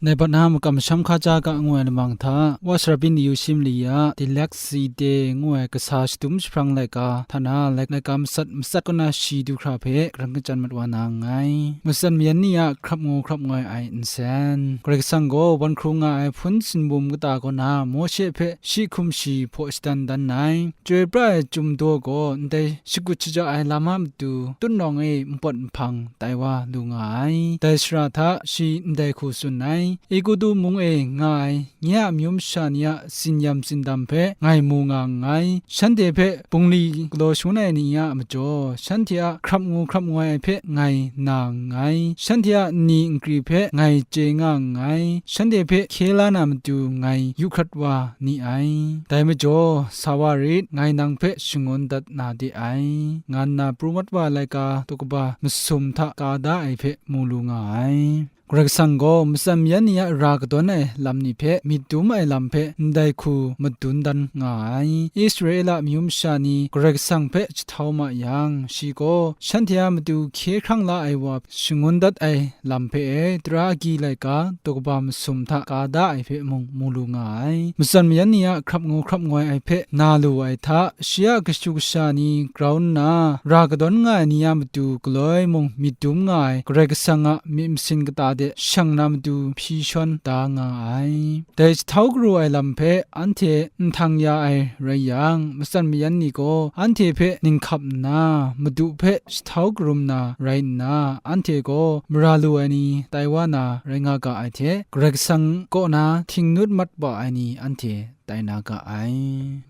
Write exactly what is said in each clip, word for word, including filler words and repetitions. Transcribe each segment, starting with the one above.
Ngai bat na makam masham hkaja ga ngu ai lamang hta, Wa Sara Byin Yu Shim Li a Dilek Si De ngu ai kasa shadum jahprang laika hta na, lai-, laika matsat matsat kaw na shi du hkra hpe, karang kachyan mat wa na nngai. Matsan mayan ni a hkrap ngu hkrap ngoi ai nsen. Karai Kasang gaw wan hkrung nga ai hpun sinbum kata kaw na, Mawshe hpe shi hkum shi hpaw shadan dan ai. Chyoi pra ai Chyum Daw gaw ndai shakut shaja ai lam a matu, tutnawng e npawt nhpang tai wa lu nga ai. Dai shara hta shi ndai hku tsun ai, Egutu mung e nga ai nye a amyu masha ni a tsin-yam tsindam hpe ngai mu nga nngai. Shanhte hpe bungli galaw shangun ai ni a majaw, shanhte a hkrap ngu hkrap ngoi ai hpe ngai na nngai. Shanhte a nni nkri hpe ngai chye nga nngai. Shanhte hpe hkye la na matu ngai yu hkrat wa ni ai. Dai majaw, sa wa rit, ngai nang hpe shangun dat na de ai, nga nna pru mat wa ai laika daw kaba masum hta ka da ai hpe mu lu nga ai. Karai Kasang gaw matsan mayan ni a ra kadawn ai lam ni hpe myit dum ai lam hpe ndai hku madun dan nga ai. Israela amyu masha ni Karai Kasang hpe jahtau ma yang, shi gaw shanhte a matu hkye hkrang la ai wa shangun dat ai lam hpe e, tara agyi laika daw kaba masum hta ka da ai hpe mung mu lu nga ai. Matsan mayan ni a hkrap ngu hkrap ngoi ai hpe na lu ai hta, shi a kashu kasha ni grau nna, ra kadawn nga ai ni a matu galoi mung myit dum nga ai Karai Kasang a myit masin kata de shang na matu hpyi shawn da nga ai. Dai jahtau garu ai lam hpe anhte nhtang ya ai rai yang, matsan mayan ni gaw anhte hpe ninghkap nna, Madu hpe jahtau karum na rai nna, anhte gaw mara lu ai ni tai wa na rai nga ga ai hte, Karai Kasang kaw na htingnut mat wa ai ni anhte tai na ga ai.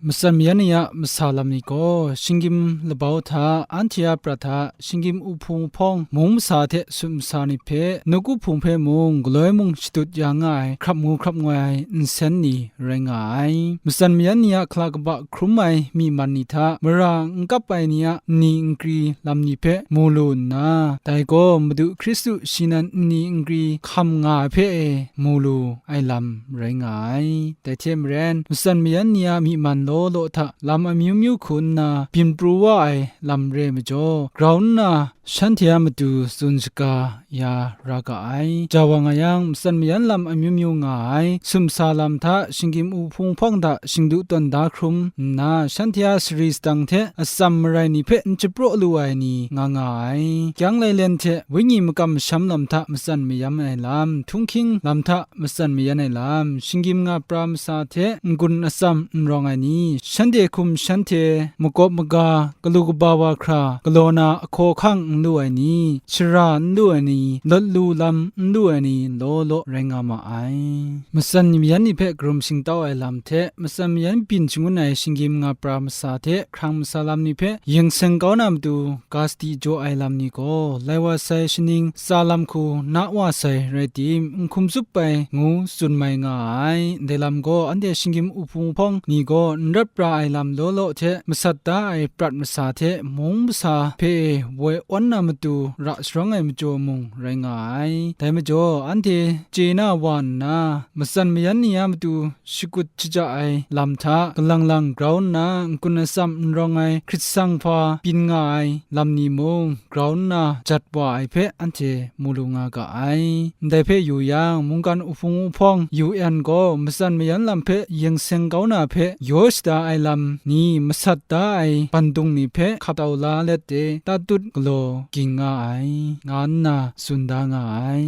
Matsan mayan ni a masa lam ni gaw, shinggyim labau hta, anhte a prat hta, shinggyim uhpung uhpawng, mung masa hte sut masa ni hpe, nawku hpung hpe mung, galoi mung shadut ya nga ai, hkrap ngu hkrap ngoi ai nsen ni rai nga ai. Matsan mayan ni a hkala kaba hkrum ai myi man ni hta, mara n kap ai ni a nni nkri lam ni hpe mu lu nna, dai gaw Madu Hkristu shi nan nni nkri hkam nga ai hpe e mu lu ai lam rai nga ai. Dai hte maren, matsan mayan ni a myi man law law hta lam amyu myu hku nna byin pru wa ai lam re ai majaw, grau nna shanhte a matu tsun shaga ya ra ga ai. Ja wa nga yang, matsan mayan lam amyu myu nga ai, sumsa lam hta, shinggyim uhpung hpawng hta shingdu tawn da hkrum nna, shanhte a sari sadang hte atsam marai ni hpe n shapraw lu ai ni nga nga ai. Kyang lailen hte wenyi makam masham lam hta matsan mayam ai lam, htunghking lam hta matsan mayan ai lam, shinggyim nga pra masa hte n-gun atsam n rawng ai ni, shanhte hkum shanhte makawp maga, galu kaba wa hkra, galaw na ahkaw ahkang n lu ai ni, shara n lu ai ni, lawt lu lam n lu ai ni, law law rai nga ma ai. Matsan mayan ni hpe karum shingtau ai lam hte, matsan mayan byin shangun ai shinggyim nga pra masa hte hkrang masa lam ni hpe yin seng kau na matu, ga sadi jaw ai lam ni gaw, lai wa sai shaning tsa lam hku na wa sai rai tim, n hkum tsup ai ngu tsun mai nga ai. Ndai lam gaw, anhte shinggyim uhpung uhpawng ni gaw n rat pra ai lam law law hte, masat da ai prat masa hte mung masa hpe woi awn na matu ra sharawng ai majaw mung rai nga ai. Dai majaw, anhte chye na wa nna, matsan mayan ni a matu shakut shaja ai lam hta, galang lang grau nna n-gun atsam n rawng ai hkrit sang hpa byin nga ai lam ni mung grau nna jat wa ai hpe anhte mu lu nga ga ai. Ndai hpe yu yang, mungkan uhpung uhpawng U N gaw matsan mayan lam hpe yin seng kau na hpe yaw shada ai lam ni, masat da ai bandung ni hpe hkap tau la let de, tatut galaw ging nga ai, nga nna tsun da nga ai.